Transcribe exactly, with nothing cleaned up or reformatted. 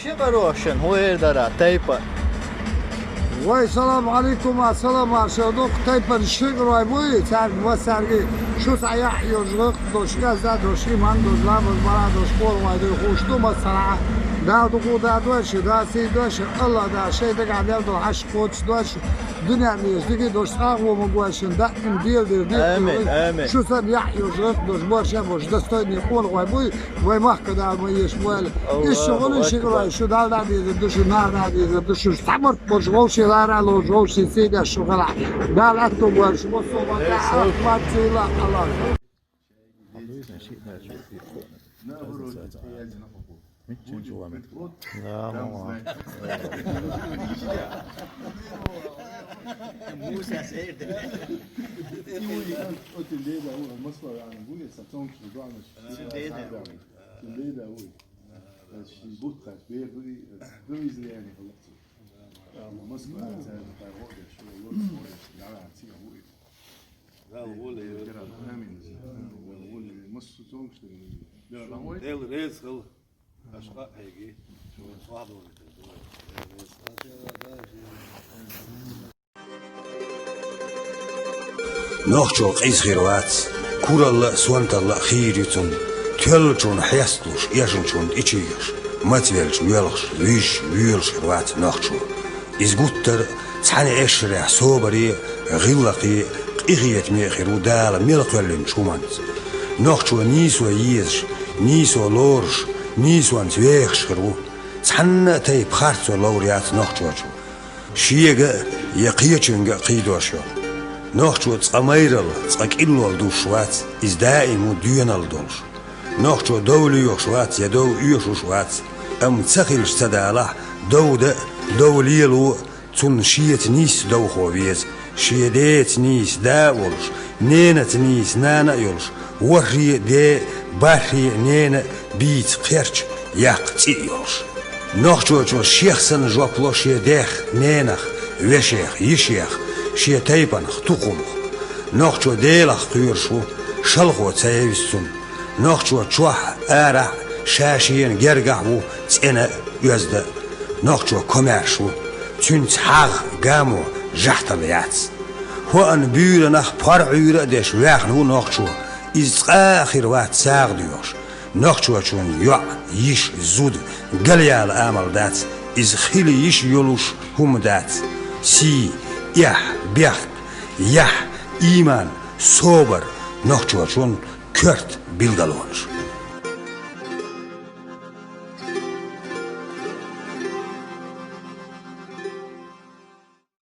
Ши къарошан, хӀу эр дара, тайпа. Вай, салам алейкум, ассалам, маршал дукха тайпан ши къарой буй, цаьрга ва цаьрга шу цхьа яхь йолуш гӀакх долуш, кӀезза долуш, иман долуш, ламаз, марха долуш, къоргӀой дуй хууш ду, массанхьа. Дала дукха да дойша, Дала сий дойша, Аллах Дала шайн дагахь мел долу хьаш кхочуш дойша, дуьненан дерриг дерриг долуш, цхьа а гӀо ма гойша, даим дела дерг декъала. Амин, амин. Шу санна яхь йолуш гӀакх долуш, борша болуш, достойный къонахой буй, вай махка Дала ма еш войла. Аллаху акбар. Иштта хуьлу ши къарой, шу Далла дӀа дезар ду, шу наха дӀа дезар ду, шу цхьа барт болуш, вовшийн лара а ловзуш, вовшийн сий деш шу хилахь. Дала аьтту бойла шу, массо а бакъ, Аллах, Аллах. Да, мама. Муса сейрди. Цуьнан ден да вуй, Москва веана вуй, сан цомгуш ду, доамаш. Цуьнан ден да вуй. Цуьнан ден да вуй. Ши бутт хаьттича, бер ду и, ду иза леани хӀаллакцу. Москва цаьрга тай гӀо а деш, шо лоцу гӀо а деш, дӀаваьлла цига вуй. Дала гӀо ле. Амин. Массо цомгуш ду. Дела реза хила. Аша къа а хьеги, шуна сохьадолуьйтур ду. Нохчо къиза хир вац, куралла а, сонталла а хийра ю цунна, тоьллачунна хьесталуш, эшначунна тӀечуйош, мацвеллачу воьлхуш, вуьйш, воьлуш хир вац нохчо. Иза гуттар а цхьана эшарехь собаре а, гӀиллакхе а, къинхетаме а хир ву Дала мел кхоьллинчу хӀуманца. Нохчо нийсо езаш, нийсо лоруш, нийсонца вехаш хир ву. Цхьанна а тайпа харцо ловр яц нохчочо шега а, я кхечуьнга а кхийдош йолу. Нохчо цкъа майралла, цкъа кӀиллол дуссуш вац, иза даим ву доьналла долуш. Нохчо дов лоьхуш вац я дов оьшуш вац, амма ца хилча ца далахь, дов дан а, дов лело а, цунна шеца нийса довхо веза, шен деца нийса да а волуш, ненаца нийса нана а йолуш, ворхӀе а де а, бархӀе а нена а бийца кхерч а, яккха цӀе а йолуш. Нохчочо шех санна жоп ло шен дех, ненах, вешех, йишех, шен тайпанах, тухумах. Нохчо Делах кхоьруш ву, шалхо ца евза цунна. Нохчо чохь а, арахь а, ша-шена гергахь а ву цӀена а, оьзда а. Нохчо комаьрша ву, цуьнца хьагӀ, гамо, жахьталла яц. ХӀоъан буьйранах пхьор Ӏуьйра а деш ваьхна ву нохчо, иза цкъа а хир вац сагӀа доьхуш. Нохчочун йоӀ, йиша, зуда галъяла амал дац, иза хила йиш йолуш хӀума дац. Сий, эхь, бехк, яхь, ийман, собар, нохчочун коьрта билгалонаш.